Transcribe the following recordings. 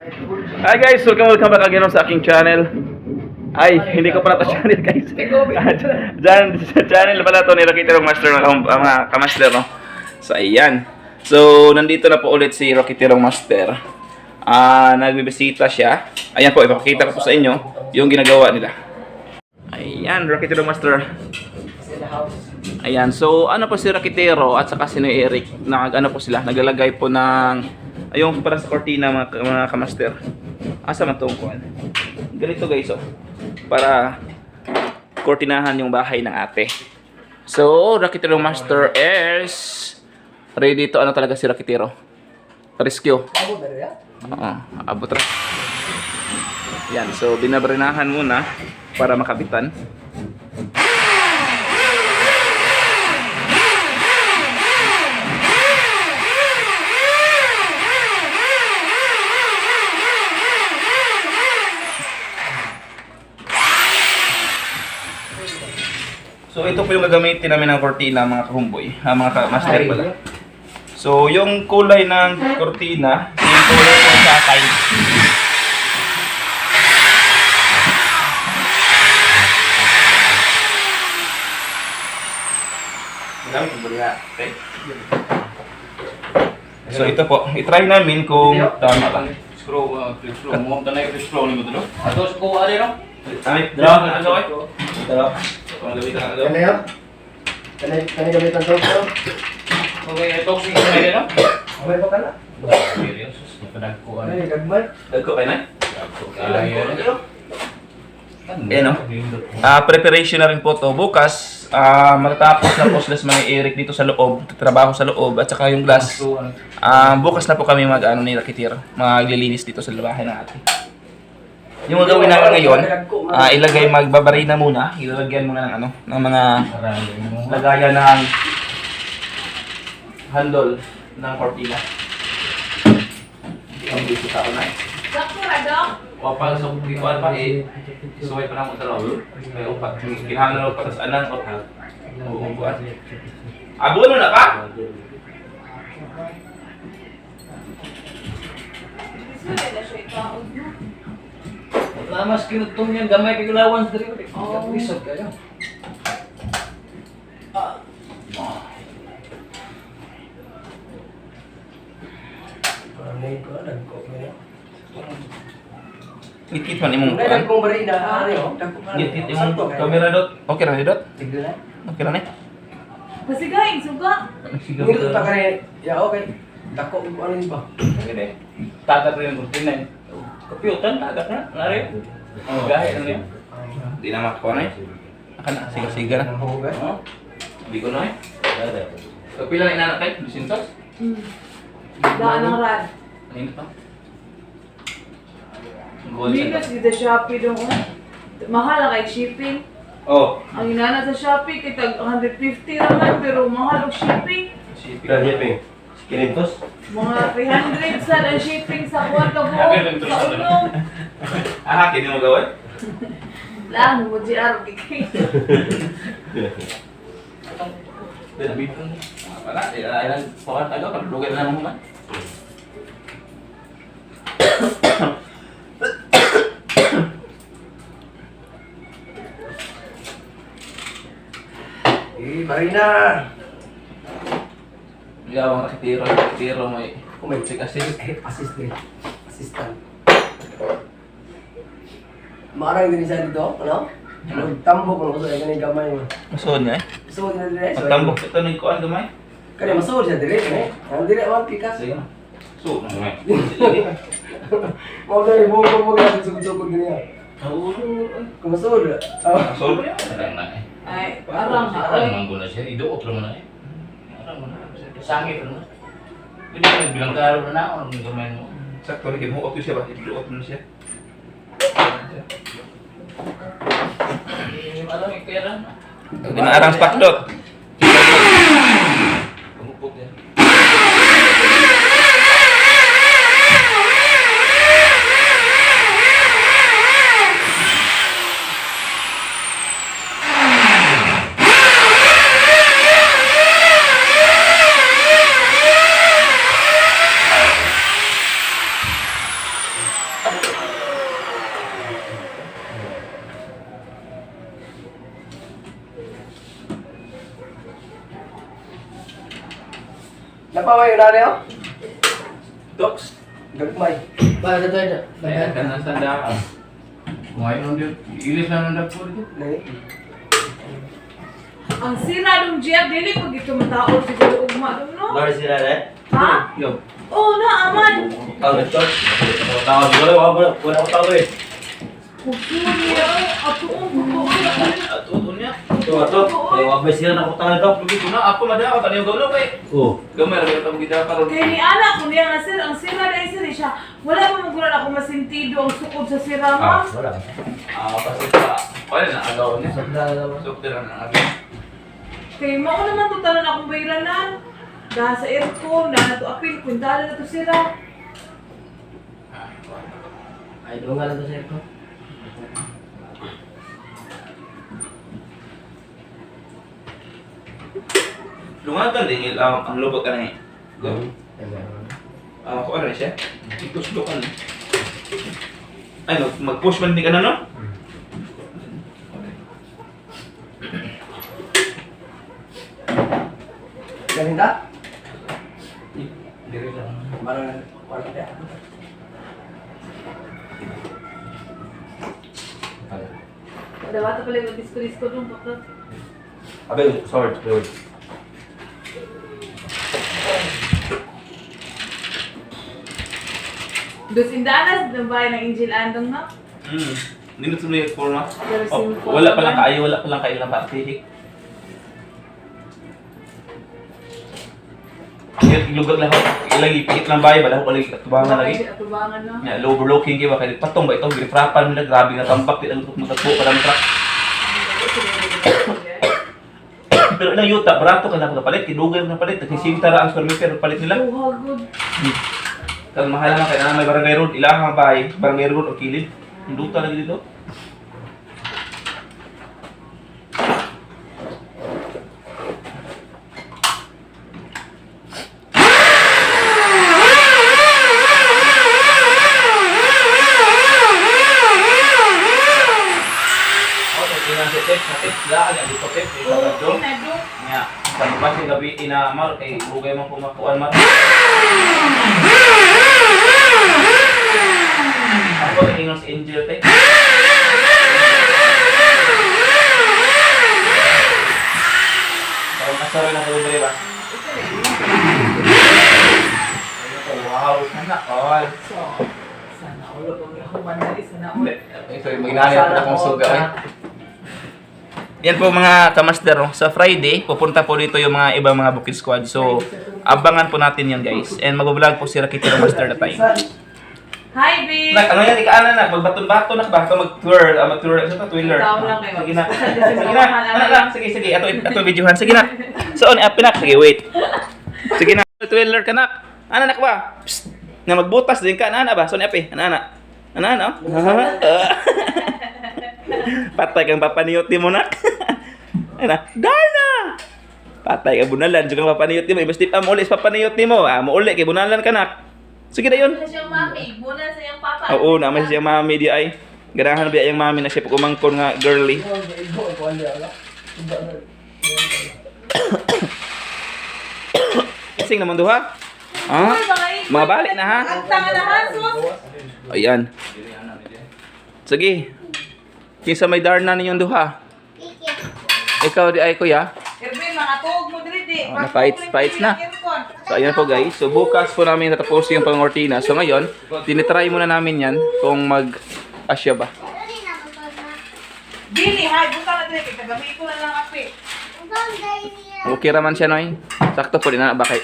Hi guys, welcome welcome back again sa aking channel. Ay, hindi ko pala to channel, guys. Diyan sa channel pala to ni Rocketero Master, mga kamaster, no. So ayan. So nandito na po ulit si Rocketero Master. Nagbibisita siya. Ayan po, ipapakita ko po sa inyo yung ginagawa nila. Ayan, Rocketero Master. Ayan, so ano po si Rakitero at saka si Noy Eric, nag ano po sila, naglalagay po ng ayong para sa cortina, mga kamaster. Asa man tong kuan? Ganito, guys, oh. Para kortinahan yung bahay ng ate. So, Rakitero Master is ready to ano talaga si Rakitero. Rescue. Oo, abot ra. Yan, so binabarinahan muna para makabitan. So ito po yung gagamitin namin ng kortina, mga kahumboy, mga ka-master pala. So yung kulay ng kortina, yung kulay po sa tiles. Okay. So ito po, itry namin kung tama ba. Screw, flip screw. Mukhang tanay flip screw ni mo dito. Ato sa kuha rin, no? Ay, dalawa na ano eh? Dalawa. Kung gamitan ang Ano yun? Kani gamit ang software? Okay, ito si kamay no? Okay pa ka na? Serious, napadagko ano. Kani gagmay? Dagko kayo na? Kaya. Ayan, no? Preparation na rin po to. Bukas, matatapos na po sila sa mga Eric dito sa loob, trabaho sa loob, at saka yung glass. Bukas na po kami mag, ano, ni Rakitir, maglilinis dito sa bahay natin. Yung gagawin namin ngayon, ilagay, magbabarina muna, ilalagyan muna ng ano, ng mga lagayan ng handle ng cortina. Ang dito sa ako na eh. Sakto ra, Dok. O pa sa kuan pa eh suway pa namo sa loob. May upat kinahanglan og patas anang o oo buat. Abo na ka? Isulit na siya ikaw. Lamas kinutong yan, gamay kay gulawan sa diri. Oo. Isod kayo. Ano ko dagko ko niya. Ngit-ngit man imong May kuan. dagkong barina ani oh, dagko pa. Ngit-ngit imong camera dot. Okay ra ni dot? Tignan na. Okay ra ni. Pasigain, suga. Nindot ta kani. Ya okay. Dako ko ano ba? Sige. Tagat rin ang kurtina eh. Kapiutan, tagat na. Nari. Oh, gahe na niya. Di na makuha na eh. Aka na, siga-siga na. Ang hugas. Oh. Di ko na eh. So pila na inanak kay? Dusintos? Daan ang rad. Ano pa? Gold siya. Minus dito Shopee dong. Oh. Mahal na kay shipping. Oh. Ang inana sa Shopee kay tag 150 ra man pero mahal og shipping. Shipping. Kinintos? Mga 300 sad ang shipping sa kuwan ka buok. Sa uno. Ah, kini mo gawin? Lang mo GR kay. Wala, ilan kuan tago kadugay na mo man. Eh, barina. Ikaw ang rakitiro, rakitiro may Kumay. kasi. Eh, assist din. Assistant. Maarang din siya dito, ano? Magtambok mo sa kani gamay mo. Masuod niya eh. Suod na dire. Pagtambok ito ni kuan gamay. Kani masuod siya dire kani. Ang dire man pikas. Sige. So, gamay. Mo dai mo mo mo kasi sugod-sugod niya. Oo. Kung masuod. Ah. Masuod niya. Arang na eh. Ay, arang ha. Arang Oy. man na siya. Iduot naman na eh. Arang man na. Sangit naman. Hindi ko bilang karo na na. Anong gamay mo? Sakto lagi mo okay siya ba? Iduot mo siya. Hindi mo alam eh. Kaya lang. Ginaarang spakdot. Pangupot yan. Napaway yun na oh. Docs. Gagmay. Ba, ito ito. Ayan, kanang sanda. Kumain nun dito. Ilis na nun dagpo dito. Nani? Ang sira dong Jeff, dili pag ito matao siguro ugma dong no? Mari sila eh. Ha? Yo. Oo na, aman. Tawag ito. Tawag wala wala wala ko tawag eh. Kusuri ay atuong ko. Ato niya. Ito ato. Wala ba sila na ko tawag ito? Lugit ko na ako madala ko tanaw gawlo kay. Oh. Gamay ra gyud ang gida karon. Kay ni Ana ko niya nga sir, ang sira na sir eh, siya. Wala pa man ako masintido ang sukod sa sira ma'am. Wala. Ah, kasi pa. Wala na agaw niya. Sukdara na agaw. Kay mao naman to tanan akong bayranan. Dahil sa aircon, na to apil, kwintala na to sira. Ay, doon nga lang to sa aircon. Lungagan din il ang lubot ka na eh. Go. Ah, ko ano siya? Itusdukan. Ay, mag-push man ni ka na, no? Galinda? Diri lang. Parang wala pa. Dapat pala yung disco-disco dong bakit. Abay, sorry, sorry. Dos indanas ng bahay ng Angel Andong no? Nindot sa may forma. Very Oh, simple. wala pa lang kaayo, wala pa lang kailang batihik. Yung lugar lang ilang ipihit lang bahay, ba ko lagi katubangan lagi. Atubangan no? Ya, low overlooking kay ba kay patong ba ito gifrapan nila grabe nga tambak di lang matagpo para mo truck. Pero ilang yuta barato ka na palit, kidugay na palit, nagsisinta ra ang square meter palit nila. Duha good. Kag mahal na kay na may barangay road, ilahang bahay, barangay road o kilid. Duta lagi dito. Oh, ina si Tep, sa Tep, laan dito Tep, dito Okay kadto. na do. Nga, sa ba si gabi ina mar kay ugay man kumakuan mar. Ako ingon si Angel te. Parang kasaro na kayo ba? Wow, sana all. So, sana ulo pag ako manali, sana ulo. Ito yung magnanay po akong suga eh. Yan po mga kamaster, no? Sa Friday, pupunta po dito yung mga ibang mga Bukid Squad. So, abangan po natin yan guys. And mag-vlog po si Rakitero Master na tayo. Hi, babe! Nak, ano yan? Ikaana na. Magbaton-baton na ba? Ito mag-twirl. Mag-twirl. Ito twirler. Tao lang kayo. Sige na. Sige na. Ano na? Sige, sige. Ato, ato videohan. Sige na. So, on, apinak. Sige, wait. Sige na. Twirler ka nak. Ano nak ba? Psst. Na magbutas din ka. Ano ba? So, on, api. Ano na? Ano na? Patay kang papaniyot ni mo nak. Ano? Darna! Patay ka bunalan. Juga kang papaniyot ni mo. Ibas di pa mo ulit papaniyot ni mo. Ah, mo uli kay bunalan ka nak. Sige na yun. Muna siyang mami, muna sa iyang papa. Oo, naman siya mami di ay. Ganahan ba yung mami na siya pag umangkon nga girly. Igo ko wala. Suga na. Sing naman duha. Ah? Uy, mga igoy. Mga balik na ha. Ang tanga na ha, sus! Ayan. Sige. Kinsa may darna ninyong duha? Ikaw di ay kuya. Erwin, mga tuog mo diri di. Oh, napaits-paits na. So ayan po guys. So bukas po namin natapos yung pangortina. So ngayon, tinitry muna namin yan kung mag asya ba. Dili, hay, buta na diri kay kagami ko na lang api. Okay raman siya noy. Sakto po din na ba kay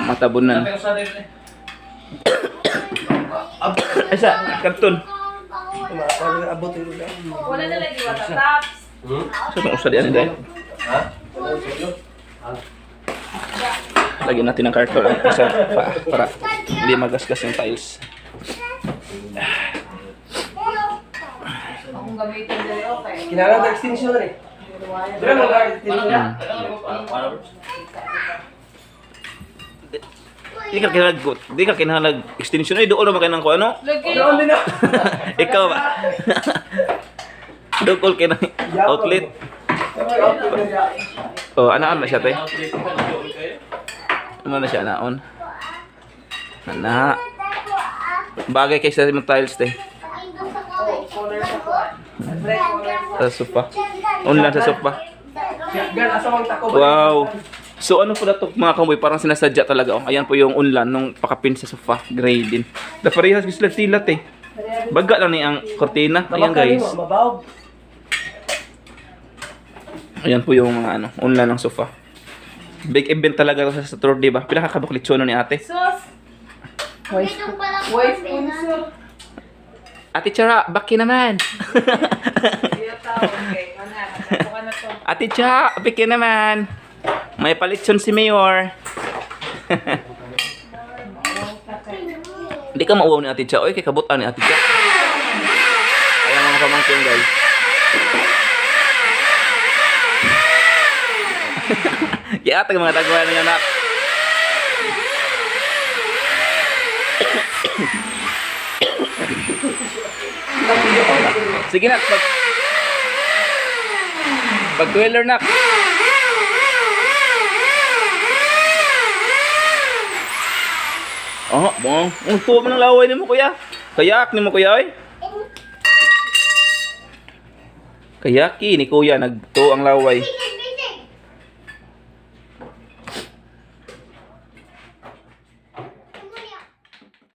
matabunan. Sabi ko sa diri. Ay sa karton. Wala abot yun lang. Wala na lagi wata tops. So itong usa diyan dahil. Ha? Lagyan natin ng karton ang isa pa, para hindi magasgas yung tiles. Akong gamitin diri okay. Kinahanglan ta extension rin. Dira mo ka extension. Mm. Di ka kinahanglag extension ay doon naman kay nang ko ano. Lagi. Doon din na. Ikaw ba? Dugol kay nang outlet. Oh, anaan na siya te. Ano na siya anaon? Ana. Bagay kay sa mga tiles te. Sa sofa. Unlan sa sofa. Gan asa mang tako. Wow. So ano pala to mga kamoy, parang sinasadya talaga. Oh. Ayan po yung unlan nung pakapin sa sofa. Gray din. Da parehas sila silat eh. Baga lang ni ang kortina. Ayan guys. Mabawg. Ayan po yung mga ano, unlan ng sofa. Big event talaga to sa tour, di ba? Pila ka kabuk litsono ni ate? Sus. Wife sponsor. Ate Chara, baki naman. Iya tao, okay. Mana, ka na to. Ate Cha, baki naman. May palitson si Mayor. Hindi ka mauwaw ni Ate Cha. Oy, kay kabutan ni Ate Cha. Ayan mga pamangkin, guys. Giatag mga tagwayan ng anak. Sige nak, pag trailer nak. Oh, bong. Ang tuwa man ang laway nimo kuya. Kayak nimo kuya oy. Kayaki ni kuya nagtuo ang laway.